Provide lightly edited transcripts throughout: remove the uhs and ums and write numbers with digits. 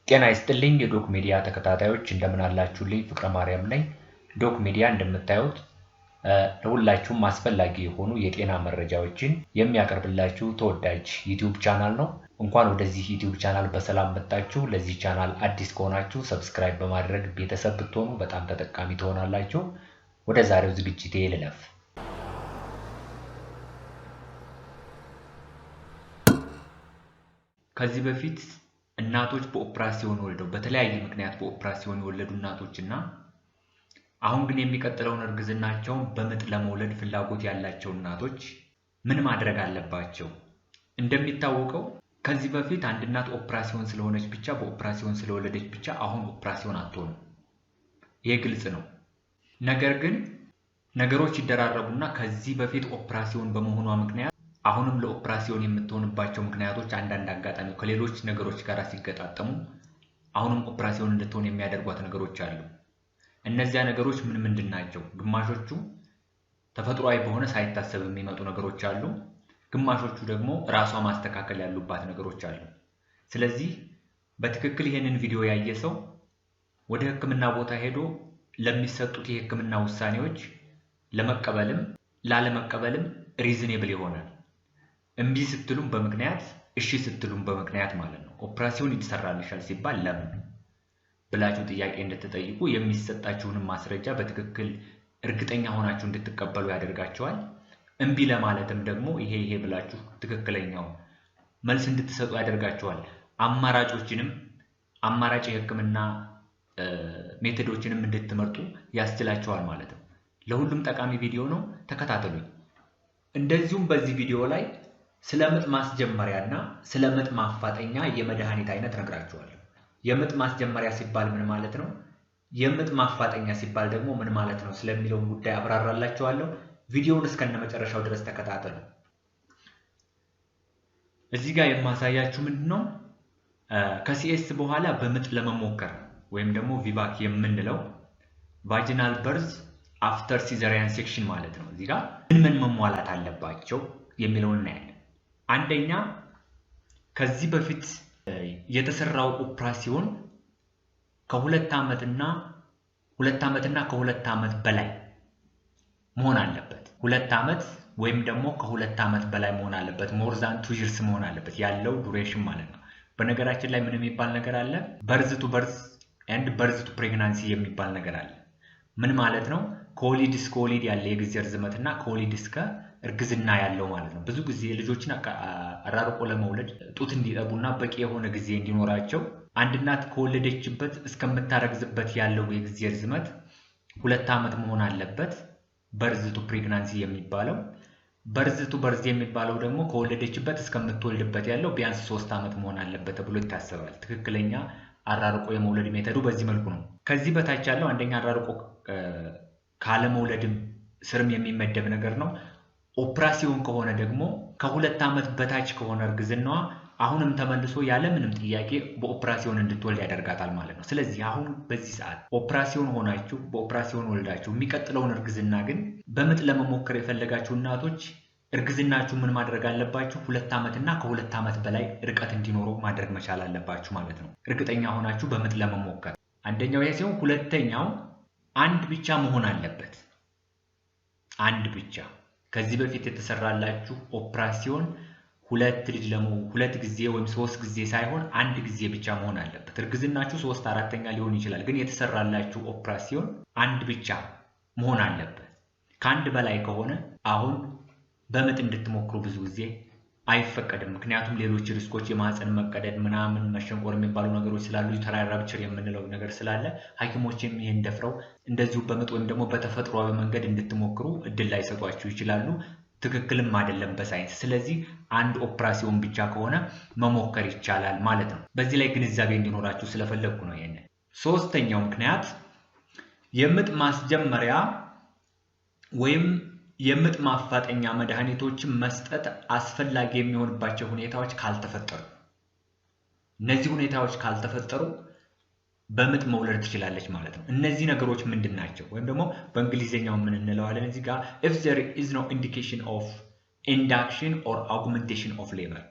ጤና ይስጥልኝ የዶክ ሚዲያ ተከታታዮች እንደምን አላችሁልኝ? ፍቅረ ማርያም ነኝ። ዶክ ሚዲያ እንደምታዩት ለሁላችሁም አስፈላጊ የሆኑ የጤና መረጃዎችን የሚያቀርብላችሁ ተወዳጅ ዩቲዩብ ቻናል ነው። እንኳን ወደዚህ ዩቲዩብ ቻናል በሰላም መጣችሁ። ለዚህ ቻናል አዲስ ከሆናችሁ subscribe በማድረግ ቤተሰብ ብትሆኑ በጣም ተጠቃሚ ትሆናላችሁ። ወደ ዛሬው ዝግጅቴ ልለፍ። ከዚህ በፊት እናቶች በኦፕራሲዮን ወልደው በተለያየ ምክንያት በኦፕራሲዮን የወለዱ እናቶችና አሁን ግን የሚቀጥለውን እርግዝናቸውን በምጥ ለመውለድ ፍላጎት ያላቸው እናቶች ምን ማድረግ አለባቸው? እንደሚታወቀው ከዚህ በፊት አንድ እናት ኦፕራሲዮን ስለሆነች ብቻ በኦፕራሲዮን ስለወለደች ብቻ አሁን ኦፕራሲዮን አትሆንም። ይሄ ግልጽ ነው። ነገር ግን ነገሮች ይደራረቡና ከዚህ በፊት ኦፕራሲዮን በመሆኗ ምክንያት አሁንም ለኦፕራሲዮን የምትሆንባቸው ምክንያቶች አንዳንድ አጋጣሚ ከሌሎች ነገሮች ጋር ሲገጣጠሙ አሁንም ኦፕራሲዮን እንድትሆን የሚያደርጓት ነገሮች አሉ። እነዚያ ነገሮች ምን ምንድን ናቸው? ግማሾቹ ተፈጥሯዊ በሆነ ሳይታሰብ የሚመጡ ነገሮች አሉ። ግማሾቹ ደግሞ ራሷ ማስተካከል ያሉባት ነገሮች አሉ። ስለዚህ በትክክል ይሄንን ቪዲዮ ያየ ሰው ወደ ሕክምና ቦታ ሄዶ ለሚሰጡት የሕክምና ውሳኔዎች ለመቀበልም ላለመቀበልም reasonable የሆነ እምቢ ስትሉም በምክንያት እሺ ስትሉም በምክንያት ማለት ነው። ኦፕራሲዮን ይሰራልሻል ሲባል ለምን ብላችሁ ጥያቄ እንድትጠይቁ የሚሰጣችሁንም ማስረጃ በትክክል እርግጠኛ ሆናችሁ እንድትቀበሉ ያደርጋቸዋል። እምቢ ለማለትም ደግሞ ይሄ ይሄ ብላችሁ ትክክለኛው መልስ እንድትሰጡ ያደርጋቸዋል። አማራጮችንም አማራጭ የህክምና method ኦችንም እንድትመርጡ ያስችላቸዋል ማለት ነው። ለሁሉም ጠቃሚ ቪዲዮ ነው፣ ተከታተሉኝ። እንደዚሁም በዚህ ቪዲዮ ላይ ስለ ምጥ ማስጀመሪያና ስለ ምጥ ማፋጠኛ የመድኃኒት አይነት እነግራችኋለሁ። የምጥ ማስጀመሪያ ሲባል ምን ማለት ነው? የምጥ ማፋጠኛ ሲባል ደግሞ ምን ማለት ነው ስለሚለውን ጉዳይ አብራራላችኋለሁ። ቪዲዮውን እስከነመጨረሻው ድረስ ተከታተሉ። እዚህ ጋር የማሳያችሁ ምንድነው ከ CS በኋላ በምጥ ለመሞከር ወይም ደግሞ VBAC የምንለው vaginal birth after cesarean section ማለት ነው። እዚህ ጋር ምን ምን መሟላት አለባቸው የሚለውን እናያለን። አንደኛ ከዚህ በፊት የተሰራው ኦፕራሲዮን ከሁለት ዓመትና ከሁለት ዓመት በላይ መሆን አለበት። 2 ዓመት ወይም ደግሞ ከ2 ዓመት በላይ መሆን አለበት። more than 2 years መሆን አለበት ያለው duration ማለት ነው። በነገራችን ላይ ምን የሚባል ነገር አለ? birth to birth and birth to pregnancy የሚባል ነገር አለ። ምን ማለት ነው? ከወሊድ እስከ ወሊድ ያለ የጊዜ ርዝመትና ከወሊድ እስከ እርግዝና ያለው ማለት ነው። ብዙ ጊዜ ልጆችን አራርቆ ለመውለድ ጡት እንዲጠቡና በቂ የሆነ ጊዜ እንዲኖራቸው አንድ እናት ከወለደችበት እስከምታረግዝበት ያለው የጊዜ ርዝመት 2 ዓመት መሆን አለበት። birth to pregnancy የሚባለው birth to birth የሚባለው ደግሞ ከወለደችበት እስከምትወልድበት ያለው ቢያንስ 3 ዓመት መሆን አለበት ተብሎ ይታሰባል። ትክክለኛ አራርቆ የመውለድ method ኡ በዚህ መልኩ ነው። ከዚህ በታች ያለው አንደኛ አራርቆ ካለመውለድም ስርም የሚመደብ ነገር ነው። ኦፕራሲዮን ከሆነ ደግሞ ከ2 ዓመት በታች ከሆነ እርግዝናዋ አሁንም ተመልሶ ያለ ምንም ጥያቄ በኦፕራሲዮን እንድትወልድ ያደርጋታል ማለት ነው። ስለዚህ አሁን በዚህ ሰዓት ኦፕራሲዮን ሆናችሁ በኦፕራሲዮን ወልዳችሁ የሚቀጥለውን እርግዝና ግን በምጥ ለመሞከር የፈለጋችሁ እናቶች እርግዝናችሁ ምን ማድረግ አለባችሁ? 2 ዓመትና ከ2 ዓመት በላይ ርቀት እንዲኖረው ማድረግ መቻል አለባችሁ ማለት ነው። እርግጠኛ ሆናችሁ በምጥ ለመሞከር አንደኛው ይሄ ሲሆን፣ ሁለተኛው አንድ ብቻ መሆን አለበት። አንድ ብቻ ከዚህ በፊት የተሰራላችሁ ኦፕራሲዮን ሁለት ልጅ ሁለት ጊዜ ወይም 3 ጊዜ ሳይሆን አንድ ጊዜ ብቻ መሆን አለበት። እርግዝናችሁ 3 4ኛ ሊሆን ይችላል፣ ግን የተሰራላችሁ ኦፕራሲዮን አንድ ብቻ መሆን አለበት። ከአንድ በላይ ከሆነ አሁን በምጥ እንድትሞክሩ ብዙ ጊዜ አይፈቀድም። ምክንያቱም ሌሎች risk ኦች የማህፀን መቀደድ ምናምን መሸንቆር የሚባሉ ነገሮች ስላሉ uterine rupture የምንለው ነገር ስላለ ሐኪሞችም ይሄን ደፍረው እንደዚሁ በምጥ ወይም ደግሞ በተፈጥሯዊ መንገድ እንድትሞክሩ እድል ላይሰጧችሁ ይችላሉ። ትክክልም አይደለም በሳይንስ። ስለዚህ አንድ ኦፕራሲዮን ብቻ ከሆነ መሞከር ይቻላል ማለት ነው። በዚህ ላይ ግንዛቤ እንዲኖራችሁ ስለፈለግኩ ነው ይሄን። ሶስተኛው ምክንያት የምጥ ማስጀመሪያ ወይም የምጥ ማፋጠኛ መድኃኒቶችን መስጠት አስፈላጊ የሚሆንባቸው ሁኔታዎች ካልተፈጠሩ፣ እነዚህ ሁኔታዎች ካልተፈጠሩ በምጥ መውለድ ትችላለች ማለት ነው። እነዚህ ነገሮች ምንድን ናቸው? ወይም ደግሞ በእንግሊዘኛው ምን እንለዋለን እዚህ ጋር if there is no indication of induction or augmentation of labor።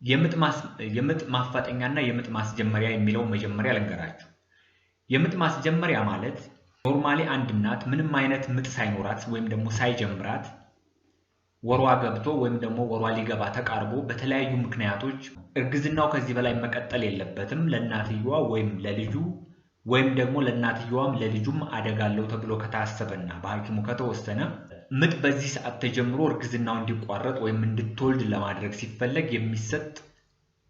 የምጥ ማፋጠኛና የምጥ ማስጀመሪያ የሚለው መጀመሪያ ልንገራችሁ። የምጥ ማስጀመሪያ ማለት normally አንድ እናት ምንም አይነት ምጥ ሳይኖራት ወይም ደግሞ ሳይጀምራት ወሯ ገብቶ ወይም ደግሞ ወሯ ሊገባ ተቃርቦ በተለያዩ ምክንያቶች እርግዝናው ከዚህ በላይ መቀጠል የለበትም፣ ለእናትየዋ ወይም ለልጁ ወይም ደግሞ ለእናትየዋም ለልጁም አደጋ አለው ተብሎ ከታሰበና በሐኪሙ ከተወሰነ ምጥ በዚህ ሰዓት ተጀምሮ እርግዝናው እንዲቋረጥ ወይም እንድትወልድ ለማድረግ ሲፈለግ የሚሰጥ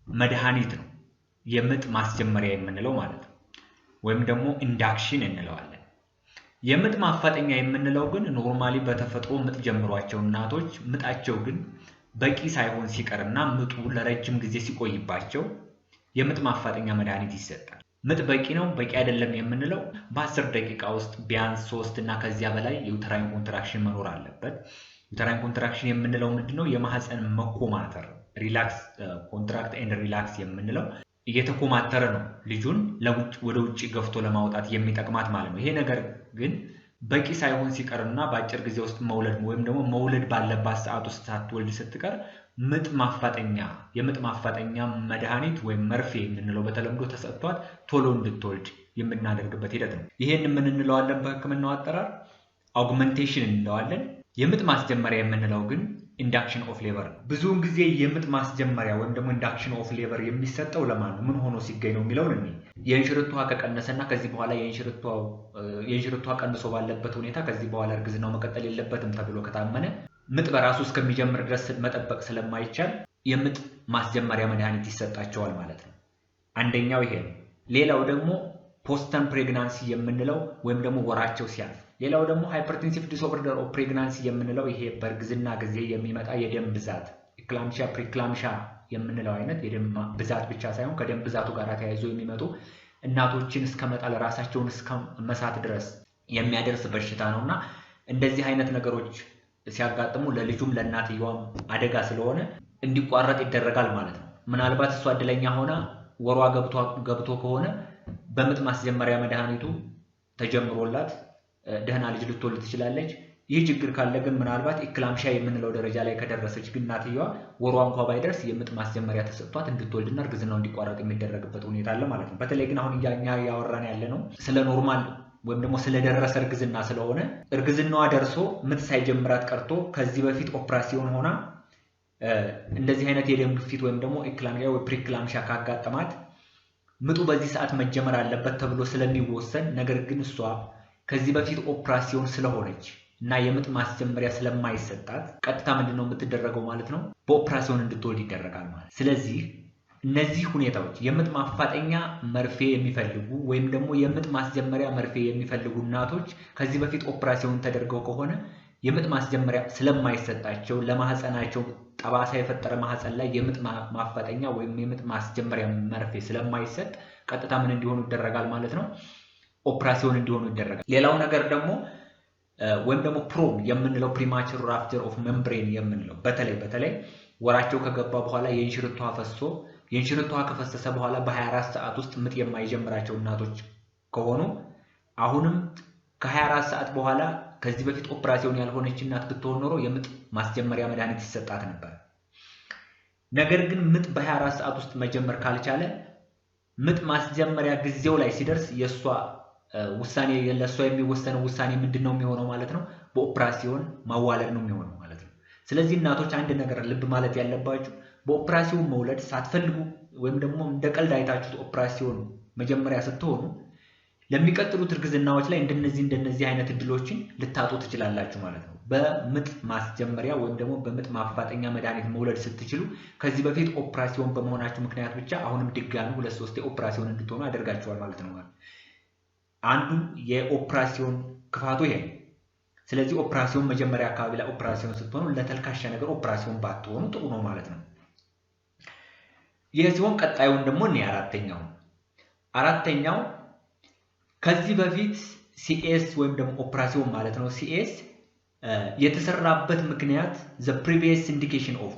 መድኃኒት ነው የምጥ ማስጀመሪያ የምንለው ማለት ነው። ወይም ደግሞ induction እንለዋለን። የምጥ ማፋጠኛ የምንለው ግን normally በተፈጥሮ ምጥ ጀምሯቸው እናቶች ምጣቸው ግን በቂ ሳይሆን ሲቀርና ምጡ ለረጅም ጊዜ ሲቆይባቸው የምጥ ማፋጠኛ መድኃኒት ይሰጣል። ምጥ በቂ ነው በቂ አይደለም የምንለው በ10 ደቂቃ ውስጥ ቢያንስ 3 እና ከዚያ በላይ የ uterine contraction መኖር አለበት። Uterine contraction የምንለው ምንድነው? የማህፀን መኮማተር relax contract and relax የምንለው እየተኮማተረ ነው ልጁን ወደ ውጭ ገፍቶ ለማውጣት የሚጠቅማት ማለት ነው። ይሄ ነገር ግን በቂ ሳይሆን ሲቀርና በአጭር ጊዜ ውስጥ መውለድ ወይም ደግሞ መውለድ ባለባት ሰዓት ውስጥ ሳትወልድ ስትቀር ምጥ ማፋጠኛ የምጥ ማፋጠኛ መድኃኒት ወይም መርፌ የምንለው በተለምዶ ተሰጥቷት ቶሎ እንድትወልድ የምናደርግበት ሂደት ነው። ይሄን ምን እንለዋለን? በሕክምናው አጠራር augmentation እንለዋለን። የምጥ ማስጀመሪያ የምንለው ግን induction of labor ነው። ብዙውን ጊዜ የምጥ ማስጀመሪያ ወይም ደግሞ induction of labor የሚሰጠው ለማን ነው? ምን ሆኖ ሲገኝ ነው የሚለውን እንይ። የእንሽርት ውሃ ከቀነሰና ከዚህ በኋላ የእንሽርት ውሃ ቀንሶ ባለበት ሁኔታ ከዚህ በኋላ እርግዝናው መቀጠል የለበትም ተብሎ ከታመነ ምጥ በራሱ እስከሚጀምር ድረስ መጠበቅ ስለማይቻል የምጥ ማስጀመሪያ መድኃኒት ይሰጣቸዋል ማለት ነው። አንደኛው ይሄ ነው። ሌላው ደግሞ postterm pregnancy የምንለው ወይም ደግሞ ወራቸው ሲያልፍ። ሌላው ደግሞ hypertensive disorder of pregnancy የምንለው ይሄ በእርግዝና ጊዜ የሚመጣ የደም ብዛት eclampsia፣ preeclampsia የምንለው አይነት የደም ብዛት ብቻ ሳይሆን ከደም ብዛቱ ጋር ተያይዞ የሚመጡ እናቶችን እስከ መጣል ራሳቸውን እስከ መሳት ድረስ የሚያደርስ በሽታ ነውና እንደዚህ አይነት ነገሮች ሲያጋጥሙ ለልጁም ለእናትየዋም አደጋ ስለሆነ እንዲቋረጥ ይደረጋል ማለት ነው። ምናልባት እሷ እድለኛ ሆና ወሯ ገብቶ ከሆነ በምጥ ማስጀመሪያ መድኃኒቱ ተጀምሮላት ደህና ልጅ ልትወልድ ትችላለች። ይህ ችግር ካለ ግን ምናልባት eclampsia የምንለው ደረጃ ላይ ከደረሰች ግን እናትየዋ ወሯ እንኳ ባይደርስ የምጥ ማስጀመሪያ ተሰጥቷት እንድትወልድና እርግዝናው እንዲቋረጥ የሚደረግበት ሁኔታ አለ ማለት ነው። በተለይ ግን አሁን እኛ እያወራን ያለ ነው ስለ normal ወይም ደግሞ ስለደረሰ እርግዝና ስለሆነ እርግዝናዋ ደርሶ ምጥ ሳይጀምራት ቀርቶ ከዚህ በፊት ኦፕራሲዮን ሆና እንደዚህ አይነት የደም ግፊት ወይም ደግሞ eclampsia ወይ preeclampsia ካጋጠማት ምጡ በዚህ ሰዓት መጀመር አለበት ተብሎ ስለሚወሰን ነገር ግን እሷ ከዚህ በፊት ኦፕራሲዮን ስለሆነች እና የምጥ ማስጀመሪያ ስለማይሰጣት ቀጥታ ምንድነው የምትደረገው ማለት ነው፣ በኦፕራሲዮን እንድትወልድ ይደረጋል ማለት። ስለዚህ እነዚህ ሁኔታዎች የምጥ ማፋጠኛ መርፌ የሚፈልጉ ወይም ደግሞ የምጥ ማስጀመሪያ መርፌ የሚፈልጉ እናቶች ከዚህ በፊት ኦፕራሲዮን ተደርገው ከሆነ የምጥ ማስጀመሪያ ስለማይሰጣቸው ለማህፀናቸው ጠባሳ የፈጠረ ማህፀን ላይ የምጥ ማፋጠኛ ወይም የምጥ ማስጀመሪያ መርፌ ስለማይሰጥ ቀጥታ ምን እንዲሆኑ ይደረጋል ማለት ነው፣ ኦፕራሲዮን እንዲሆኑ ይደረጋል። ሌላው ነገር ደግሞ ወይም ደግሞ PROM የምንለው premature rupture of membrane የምንለው በተለይ በተለይ ወራቸው ከገባ በኋላ የእንሽርት ውሃ ፈሶ የእንሽርት ውሃ ከፈሰሰ በኋላ በ24 ሰዓት ውስጥ ምጥ የማይጀምራቸው እናቶች ከሆኑ አሁንም ከ24 ሰዓት በኋላ ከዚህ በፊት ኦፕራሲዮን ያልሆነች እናት ብትሆን ኖሮ የምጥ ማስጀመሪያ መድኃኒት ይሰጣት ነበር። ነገር ግን ምጥ በ24 ሰዓት ውስጥ መጀመር ካልቻለ ምጥ ማስጀመሪያ ጊዜው ላይ ሲደርስ የሷ ውሳኔ ለሷ የሚወሰነው ውሳኔ ምንድነው የሚሆነው ማለት ነው? በኦፕራሲዮን ማዋለድ ነው የሚሆነው ማለት ነው። ስለዚህ እናቶች አንድ ነገር ልብ ማለት ያለባችሁ በኦፕራሲዮን መውለድ ሳትፈልጉ ወይም ደግሞ እንደ ቀልድ አይታችሁት ኦፕራሲዮን መጀመሪያ ስትሆኑ ለሚቀጥሉት እርግዝናዎች ላይ እንደነዚህ አይነት እድሎችን ልታጡ ትችላላችሁ ማለት ነው። በምጥ ማስጀመሪያ ወይም ደግሞ በምጥ ማፋጠኛ መድኃኒት መውለድ ስትችሉ ከዚህ በፊት ኦፕራሲዮን በመሆናችሁ ምክንያት ብቻ አሁንም ድጋሚ 2-3 ኦፕራሲዮን እንድትሆኑ ያደርጋችኋል ማለት ነው። አንዱ የኦፕራሲዮን ክፋቱ ይሄ ነው። ስለዚህ ኦፕራሲዮን መጀመሪያ አካባቢ ላይ ኦፕራሲዮን ስትሆኑ ለተልካሻ ነገር ኦፕራሲዮን ባትሆኑ ጥሩ ነው ማለት ነው። ይህ ሲሆን ቀጣዩን ደግሞ እኔ አራተኛው ከዚህ በፊት CS ወይም ደግሞ ኦፕራሲዮን ማለት ነው CS የተሰራበት ምክንያት the previous indication of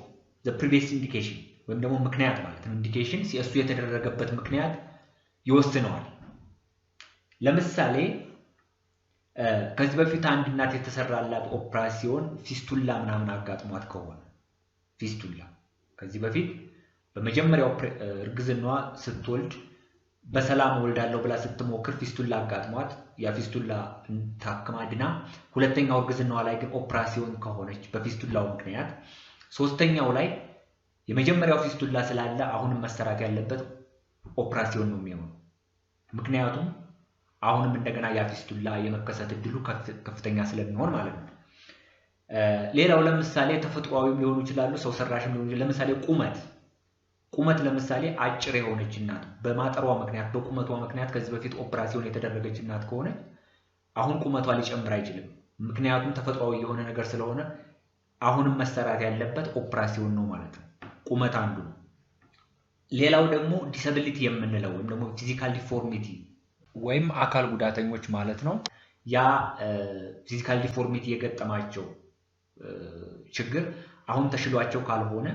the previous indication ወይም ደግሞ ምክንያት ማለት ነው። Indication CS ኡ የተደረገበት ምክንያት ይወስነዋል። ለምሳሌ ከዚህ በፊት አንድ እናት የተሰራላት ኦፕራሲዮን fistula ምናምን አጋጥሟት ከሆነ fistula ከዚህ በፊት በመጀመሪያው እርግዝናዋ ስትወልድ በሰላም ወልዳለሁ ብላ ስትሞክር ፊስቱላ አጋጥሟት ያ ፊስቱላ ታክማ ድና፣ ሁለተኛው እርግዝናዋ ላይ ግን ኦፕራሲዮን ከሆነች በፊስቱላው ምክንያት፣ ሶስተኛው ላይ የመጀመሪያው ፊስቱላ ስላለ አሁንም መሰራት ያለበት ኦፕራሲዮን ነው የሚሆነው። ምክንያቱም አሁንም እንደገና ያ ፊስቱላ የመከሰት እድሉ ከፍተኛ ስለሚሆን ማለት ነው። ሌላው ለምሳሌ ተፈጥሯዊም ሊሆኑ ይችላሉ፣ ሰው ሰራሽም ሊሆኑ ይችላሉ። ለምሳሌ ቁመት ለምሳሌ አጭር የሆነች እናት በማጠሯ ምክንያት፣ በቁመቷ ምክንያት ከዚህ በፊት ኦፕራሲዮን የተደረገች እናት ከሆነች አሁን ቁመቷ ሊጨምር አይችልም። ምክንያቱም ተፈጥሯዊ የሆነ ነገር ስለሆነ አሁንም መሰራት ያለበት ኦፕራሲዮን ነው ማለት ነው። ቁመት አንዱ ነው። ሌላው ደግሞ disability የምንለው ወይም ደግሞ physical deformity ወይም አካል ጉዳተኞች ማለት ነው። ያ physical deformity የገጠማቸው ችግር አሁን ተሽሏቸው ካልሆነ፣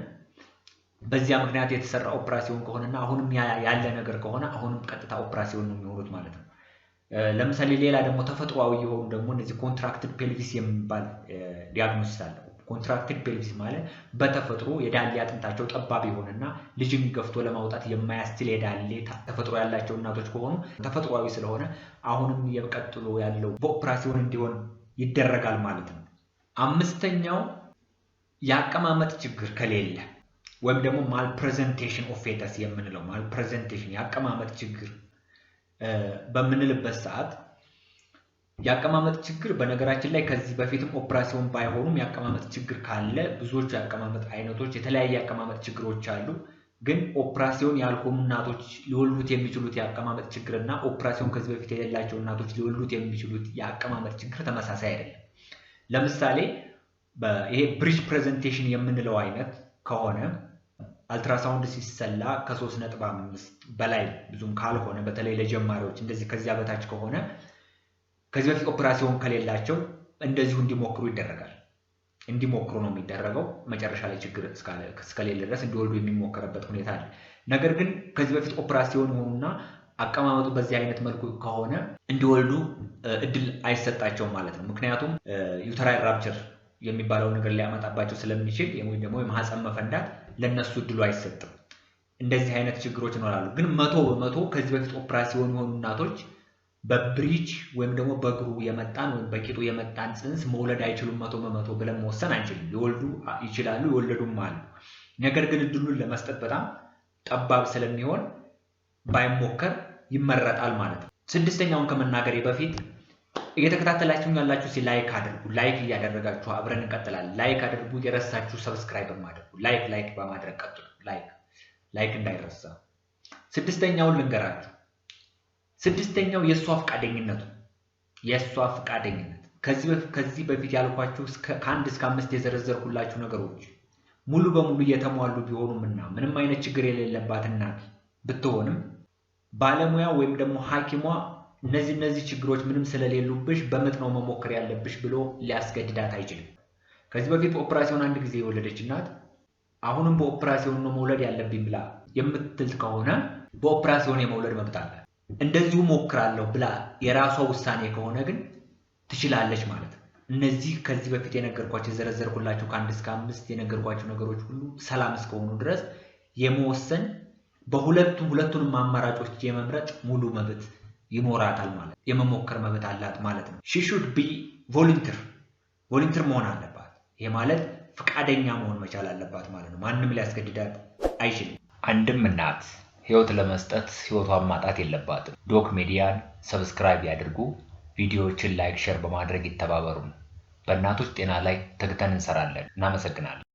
በዚያ ምክንያት የተሰራ ኦፕራሲዮን ከሆነና አሁንም ያለ ነገር ከሆነ አሁንም ቀጥታ ኦፕራሲዮን ነው የሚሆኑት ማለት ነው። ለምሳሌ ሌላ ደግሞ ተፈጥሯዊ የሆኑ ደግሞ እነዚህ contracted pelvis የሚባል diagnosis አለ። Contracted pelvis ማለት በተፈጥሮ የዳሌ አጥንታቸው ጠባብ የሆነና ልጅን ገፍቶ ለማውጣት የማያስችል የዳሌ ተፈጥሮ ያላቸው እናቶች ከሆኑ ተፈጥሯዊ ስለሆነ አሁንም የቀጥሎ ያለው በኦፕራሲዮን እንዲሆን ይደረጋል ማለት ነው። አምስተኛው የአቀማመጥ ችግር ከሌለ ወይም ደግሞ malpresentation of fetus የምንለው፣ malpresentation የአቀማመጥ ችግር በምንልበት ሰዓት፣ የአቀማመጥ ችግር በነገራችን ላይ ከዚህ በፊትም ኦፕራሲዮን ባይሆኑም የአቀማመጥ ችግር ካለ፣ ብዙዎቹ የአቀማመጥ አይነቶች የተለያየ የአቀማመጥ ችግሮች አሉ። ግን ኦፕራሲዮን ያልሆኑ እናቶች ሊወልዱት የሚችሉት የአቀማመጥ ችግር እና ኦፕራሲዮን ከዚህ በፊት የሌላቸው እናቶች ሊወልዱት የሚችሉት የአቀማመጥ ችግር ተመሳሳይ አይደለም። ለምሳሌ ይሄ breech presentation የምንለው አይነት ከሆነ፣ አልትራሳውንድ ሲሰላ ከ3.5 በላይ ብዙም ካልሆነ፣ በተለይ ለጀማሪዎች እንደዚህ ከዚያ በታች ከሆነ፣ ከዚህ በፊት ኦፕራሲዮን ከሌላቸው እንደዚሁ እንዲሞክሩ ይደረጋል። እንዲሞክሩ ነው የሚደረገው። መጨረሻ ላይ ችግር እስከሌለ ድረስ እንዲወልዱ የሚሞከርበት ሁኔታ አለ። ነገር ግን ከዚህ በፊት ኦፕራሲዮን የሆኑና አቀማመጡ በዚህ አይነት መልኩ ከሆነ እንዲወልዱ እድል አይሰጣቸውም ማለት ነው። ምክንያቱም uterine rupture የሚባለው ነገር ሊያመጣባቸው ስለሚችል ወይም ደግሞ የማህፀን መፈንዳት ለነሱ እድሉ አይሰጥም። እንደዚህ አይነት ችግሮች ይኖራሉ። ግን 100% ከዚህ በፊት ኦፕራሲዮን የሆኑ እናቶች በ breech ወይም ደግሞ በእግሩ የመጣን ወይም በቂጡ የመጣን ጽንስ መውለድ አይችሉም 100% ብለን መወሰን አንችልም። ሊወልዱ ይችላሉ፣ የወለዱም አሉ። ነገር ግን እድሉን ለመስጠት በጣም ጠባብ ስለሚሆን ባይሞከር ይመረጣል ማለት ነው። ስድስተኛውን ከመናገሬ በፊት እየተከታተላችሁ ያላችሁ ሲ like አድርጉ። Like እያደረጋችሁ አብረን እንቀጥላለን። Like አድርጉ፣ የረሳችሁ subscribe አድርጉ። Like like በማድረግ ቀጥሉ። Like like እንዳይረሳ። ስድስተኛውን ልንገራችሁ። ስድስተኛው የእሷ ፈቃደኝነቱ፣ የእሷ ፈቃደኝነት። ከዚህ በፊት ያልኳችሁ ከ1 እስከ 5 የዘረዘርኩላችሁ ነገሮች ሙሉ በሙሉ የተሟሉ ቢሆኑም እና ምንም አይነት ችግር የሌለባት እናት ብትሆንም ባለሙያ ወይም ደግሞ ሐኪሟ እነዚህ እነዚህ ችግሮች ምንም ስለሌሉብሽ በምጥ ነው መሞከር ያለብሽ ብሎ ሊያስገድዳት አይችልም። ከዚህ በፊት በኦፕራሲዮን አንድ ጊዜ የወለደች እናት አሁንም በኦፕራሲዮን ነው መውለድ ያለብኝ ብላ የምትል ከሆነ በኦፕራሲዮን የመውለድ መብት አላት። እንደዚሁ ሞክራለሁ ብላ የራሷ ውሳኔ ከሆነ ግን ትችላለች ማለት ነው። እነዚህ ከዚህ በፊት የነገርኳቸው፣ የዘረዘርኩላችሁ፣ ከ1 እስከ 5 የነገርኳቸው ነገሮች ሁሉ ሰላም እስከሆኑ ድረስ የመወሰን፣ በሁለቱም ሁለቱንም አማራጮች የመምረጥ ሙሉ መብት ይኖራታል ማለት፣ የመሞከር መብት አላት ማለት ነው። She should be volunteer፣ volunteer መሆን አለባት። ይሄ ማለት ፈቃደኛ መሆን መቻል አለባት ማለት ነው። ማንም ሊያስገድዳት አይችልም። አንድም እናት ህይወት ለመስጠት ህይወቷን ማጣት የለባትም። ዶክ ሚዲያን subscribe ያድርጉ። ቪዲዮዎችን like፣ share በማድረግ ይተባበሩን። በእናቶች ጤና ላይ ተግተን እንሰራለን። እናመሰግናለን።